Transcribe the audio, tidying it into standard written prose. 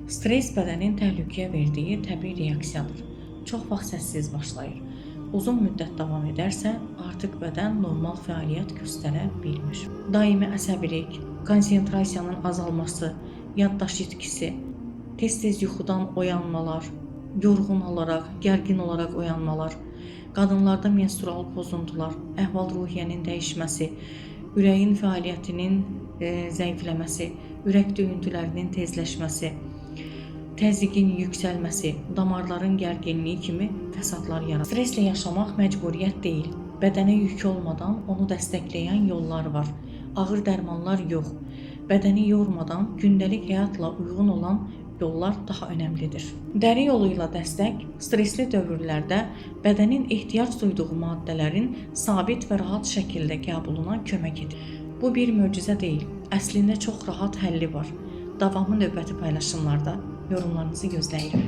Stress bədənin təhlükəyə verdiyi təbii reaksiyadır. Çox vaxt səssiz başlayır. Uzun müddət davam edərsə, artıq bədən normal fəaliyyət göstərə bilmir. Daimi əsəbilik, konsentrasiyanın azalması, yaddaş itkisi, tez-tez yuxudan oyanmalar, yorğun olaraq, gərgin olaraq oyanmalar, qadınlarda menstrual pozuntular, əhval-ruhiyyənin dəyişməsi, ürəyin fəaliyyətinin zəifləməsi, ürək döyüntülərinin tezləşməsi, təzyiqin yüksəlməsi, damarların gərginliyi kimi fəsadlar yaranır. Stresslə yaşamaq məcburiyyət deyil. Bədənə yük olmadan onu dəstəkləyən yollar var. Ağır dərmanlar yox. Bədəni yormadan gündəlik həyatla uyğun olan yollar daha önəmlidir. Dəri yolu ilə dəstək stressli dövrlərdə bədənin ehtiyac duyduğu maddələrin sabit və rahat şəkildə qəbuluna kömək edir. Bu bir möcüzə deyil. Əslində çox rahat həlli var. Davamı növbəti paylaşımlarda. Yorumlarınızı gözləyirəm.